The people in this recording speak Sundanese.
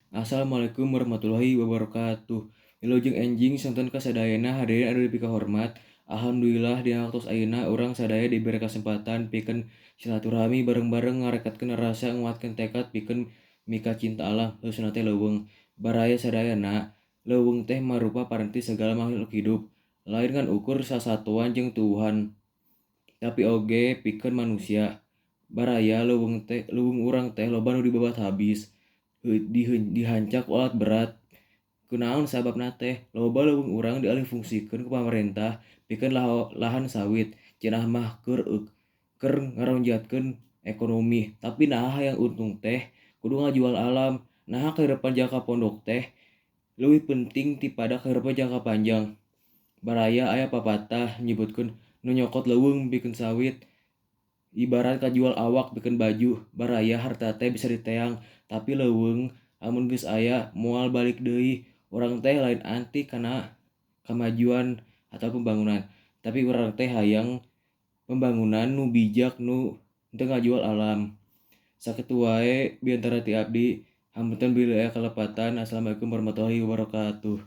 Assalamualaikum warahmatullahi wabarakatuh. Wilujeng enjing sonten kasadayana hadirin anu dipikahormat. Alhamdulillah dina waktos ayeuna urang sadaya dibere kasempatan pikeun silaturahmi bareng-bareng ngarekatkeun rasa nguatkeun tekad pikeun mikacinta alam khususna teh leuweung. Baraya sadayana, leuweung teh marupa paranti sagala makhluk hidup. Lain ngan ukur sasatoan jeung tuwuhan, tapi oge pikeun manusia. Baraya leuweung teh leuweung urang teh loba nu dibabat habis, dihancak ku alat berat. Kunaon sababna teh loba leuweung urang dialihfungsikeun ku pamarentah pikeun lahan sawit, cenah mah keur ngaronjatkeun ekonomi, tapi naha hayang untung teh kudu ngajual alam. Naha kahirupan jangka pondok teh leuwih penting tipada kahirupan jangka panjang. Baraya aya papatah nyebutkeun nu nyokot leuweung pikeun sawit ibarat kajual awak pikeun baju. Baraya harta teh bisa diteang, tapi leuweung amun geus aya moal balik deui. Urang teh lain anti kana kamajuan atau pembangunan, tapi urang teh hayang pembangunan nu bijak nu teu ngajual alam. Sakitu wae biantara ti abdi. Hapunten bilih aya kalepatan. Assalamualaikum warahmatullahi wabarakatuh.